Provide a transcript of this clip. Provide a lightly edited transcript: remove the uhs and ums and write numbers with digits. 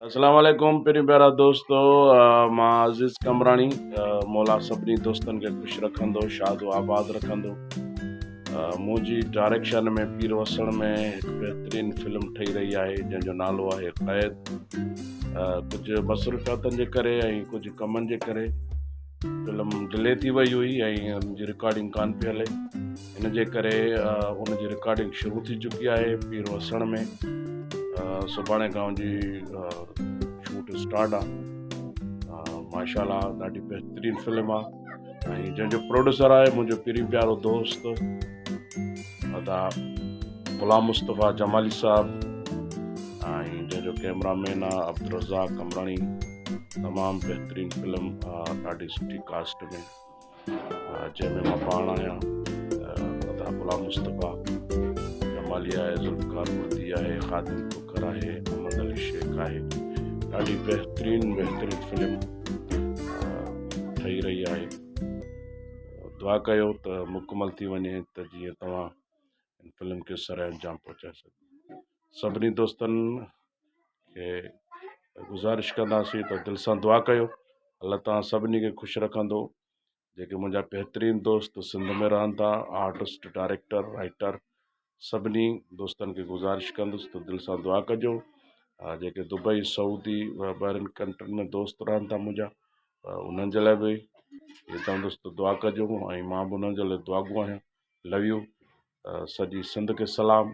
اسلام عليڪم پرين پيارا دوستو مان عزيز قمبراڻي مولا سڀني دوستن کي خوش رکندو شاد و آباد رکندو منهنجي ڊائريڪشن ۾ پير وسڻ ۾ هڪ بهترين فلم ٺهي رهي آهي جنهن جو نالو آهي قيد ڪجهه مصروفياتن جي ڪري ۽ ڪجهه ڪمن جي ڪري فلم ڊلي ٿي وئي هئي ۽ ان جي رڪارڊنگ ڪان پئي هلي ان جي ڪري ان جي رڪارڊنگ شروع ٿي چڪي آهي پير وسڻ ۾ سڀاڻي کان ان جي شوٽ اسٽارٽ آ ماشاء الله ڏاڍي بهترين فلم آ ۽ جنهن جو پروڊيوسر آهي منهنجو پرين پيارو دوست ادا غلام مصطفيٰ جمالي صاحب ۽ جنهن جو ڪيمرا مين آ عبدالرزاق قمراڻي تمام بهترين فلم ڏاڍي سٺي ڪاسٽ ۾ جنهن ۾ مان پاڻ آهيان ادا غلام مصطفيٰ جمالي آهي ذوالفقار بڙدي آهي خادم کوکر آهي محمد علي شيخ آهي ڏاڍي بهترين بهترين فلم ٺهي رهي آهي دعا ڪيو ته مڪمل ٿي وڃي ته جيئن توهان ان فلم کي سر انجام پهچائي سگهو سڀني دوستن کي گذارش ڪنداسين ته دل سان دعا ڪيو الله توهان سڀني کي خوش رکندو جيڪي منهنجا بهترين دوست سنڌ ۾ رهن ٿا آرٽسٽ ڊائريڪٽر رائٽر سڀني دوستن کي گذارش ڪندس ته دل سان دعا ڪجو جيڪي دبئي سعودي ٻاهرين ڪنٽرين ۾ دوست رهن ٿا منهنجا انهن جي لاء به چوندس ته دعا ڪجو ۽ مان به انهن جي لاء دعاگو آهيان لو يو سڄي سنڌ کي سلام.